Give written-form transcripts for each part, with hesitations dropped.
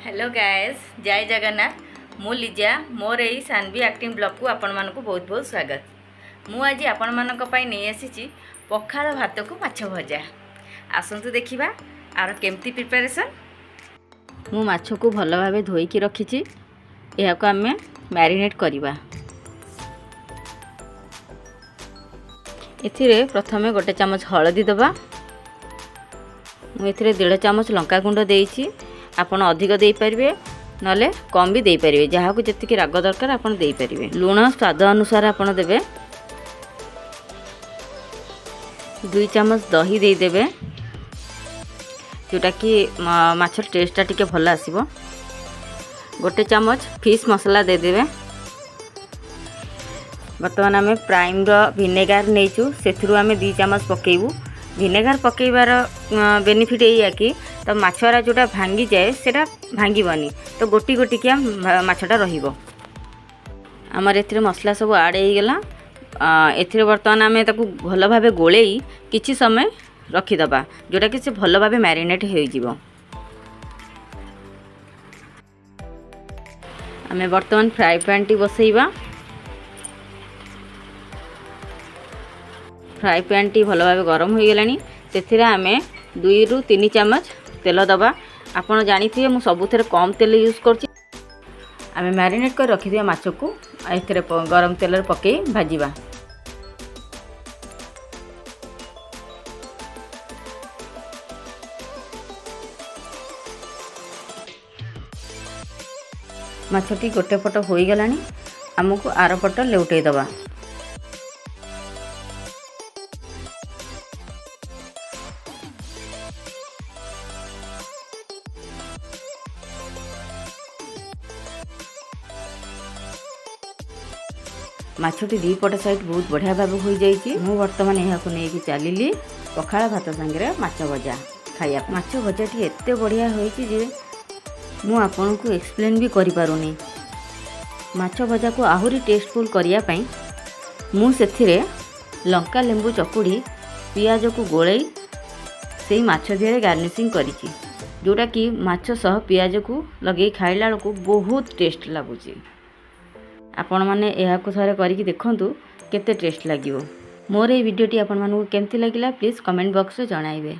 Hello ଗାଏସ୍, ଜୟ ଜଗନ୍ନାଥ। ମୁଁ ଲିଜା। ମୋର ଏଇ ସାନଭି ଆକ୍ଟିଂ ବ୍ଲଗ୍କୁ ଆପଣମାନଙ୍କୁ ବହୁତ ବହୁତ ସ୍ୱାଗତ। ମୁଁ ଆଜି ଆପଣମାନଙ୍କ ପାଇଁ ନେଇ ଆସିଛି ପଖାଳ ଭାତକୁ ମାଛ ଭଜା। ଆସନ୍ତୁ ଦେଖିବା ଆର କେମିତି ପ୍ରିପାରେସନ୍। ମୁଁ ମାଛକୁ ଭଲ ଭାବେ ଧୋଇକି ରଖିଛି। ଏହାକୁ ଆମେ ମ୍ୟାରିନେଟ୍ କରିବା। ଏଥିରେ ପ୍ରଥମେ 1 ଚାମଚ ହଳଦୀ ଦେବା। ମୁଁ ଏଥିରେ ଦେଢ଼ ଚାମଚ ଲଙ୍କା ଗୁଣ୍ଡ ଦେଇଛି। ଆପଣ ଅଧିକ ଦେଇପାରିବେ, ନହେଲେ କମ୍ ବି ଦେଇପାରିବେ। ଯାହାକୁ ଯେତିକି ରାଗ ଦରକାର, ଆପଣ ଦେଇପାରିବେ। ଲୁଣ ସ୍ୱାଦ ଅନୁସାରେ ଆପଣ ଦେବେ। 2 ଚାମଚ ଦହି ଦେଇଦେବେ, ଯେଉଁଟାକି ମାଛର ଟେଷ୍ଟଟା ଟିକେ ଭଲ ଆସିବ। 1 ଚାମଚ ଫିସ୍ ମସଲା ଦେଇଦେବେ। ବର୍ତ୍ତମାନ ଆମେ ପ୍ରାଇମ୍ର ଭିନେଗାର ନେଇଛୁ, ସେଥିରୁ ଆମେ 2 ଚାମଚ ପକାଇବୁ। ଭିନେଗାର ପକାଇବାର ବେନିଫିଟ୍ ଏଇଆ କି ତ ମାଛରା ଯେଉଁଟା ଭାଙ୍ଗିଯାଏ, ସେଇଟା ଭାଙ୍ଗିବନି, ତ ଗୋଟି ଗୋଟିକିଆ ମାଛଟା ରହିବ। ଆମର ଏଥିରେ ମସଲା ସବୁ ଆଡ଼୍ ହେଇଗଲା। ଏଥିରେ ବର୍ତ୍ତମାନ ଆମେ ତାକୁ ଭଲ ଭାବେ ଗୋଳେଇ କିଛି ସମୟ ରଖିଦେବା, ଯେଉଁଟାକି ସେ ଭଲ ଭାବେ ମ୍ୟାରିନେଟ୍ ହୋଇଯିବ। ଆମେ ବର୍ତ୍ତମାନ ଫ୍ରାଏ ପ୍ୟାନ୍ଟି ବସେଇବା। ଫ୍ରାଏ ପ୍ୟାନ୍ଟି ଭଲ ଭାବେ ଗରମ ହୋଇଗଲାଣି। ସେଥିରେ ଆମେ 2ରୁ 3 ଚାମଚ ତେଲ ଦେବା। ଆପଣ ଜାଣିଥିବେ, ମୁଁ ସବୁଥିରେ କମ୍ ତେଲ ୟୁଜ୍ କରୁଛି। ଆମେ ମ୍ୟାରିନେଟ୍ କରି ରଖିଥିବା ମାଛକୁ ଏଥିରେ ଗରମ ତେଲରେ ପକାଇ ଭାଜିବା। ମାଛଟି ଗୋଟେ ପଟ ହୋଇଗଲାଣି, ଆମକୁ ଆର ପଟ ଲେଉଟେଇ ଦେବା। ମାଛଟି ଦୁଇ ପଟ ସାଇଡ଼୍ ବହୁତ ବଢ଼ିଆ ଭାବେ ହୋଇଯାଇଛି। ମୁଁ ବର୍ତ୍ତମାନ ଏହାକୁ ନେଇକି ଚାଲିଲି ପଖାଳ ଭାତ ସାଙ୍ଗରେ ମାଛ ଭଜା ଖାଇବା। ମାଛ ଭଜାଟି ଏତେ ବଢ଼ିଆ ହୋଇଛି ଯେ ମୁଁ ଆପଣଙ୍କୁ ଏକ୍ସପ୍ଲେନ୍ ବି କରିପାରୁନି। ମାଛ ଭଜାକୁ ଆହୁରି ଟେଷ୍ଟଫୁଲ୍ କରିବା ପାଇଁ ମୁଁ ସେଥିରେ ଲଙ୍କା ଲେମ୍ବୁ ଚକୁଡ଼ି, ପିଆଜକୁ ଗୋଳେଇ ସେଇ ମାଛ ଦେହରେ ଗାର୍ନିସିଂ କରିଛି, ଯେଉଁଟାକି ମାଛ ସହ ପିଆଜକୁ ଲଗେଇ ଖାଇଲା ବେଳକୁ ବହୁତ ଟେଷ୍ଟ ଲାଗୁଛି। ଆପଣମାନେ ଏହାକୁ ଥରେ କରିକି ଦେଖନ୍ତୁ, କେତେ ଟେଷ୍ଟ ଲାଗିବ। ମୋର ଏଇ ଭିଡ଼ିଓଟି ଆପଣମାନଙ୍କୁ କେମିତି ଲାଗିଲା, ପ୍ଲିଜ୍ କମେଣ୍ଟ ବକ୍ସରେ ଜଣାଇବେ।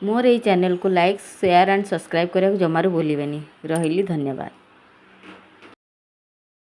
ମୋର ଏଇ ଚ୍ୟାନେଲକୁ ଲାଇକ୍, ସେୟାର ଆଣ୍ଡ ସବସ୍କ୍ରାଇବ୍ କରିବାକୁ ଜମାରୁ ଭୁଲିବେନି। ରହିଲି, ଧନ୍ୟବାଦ।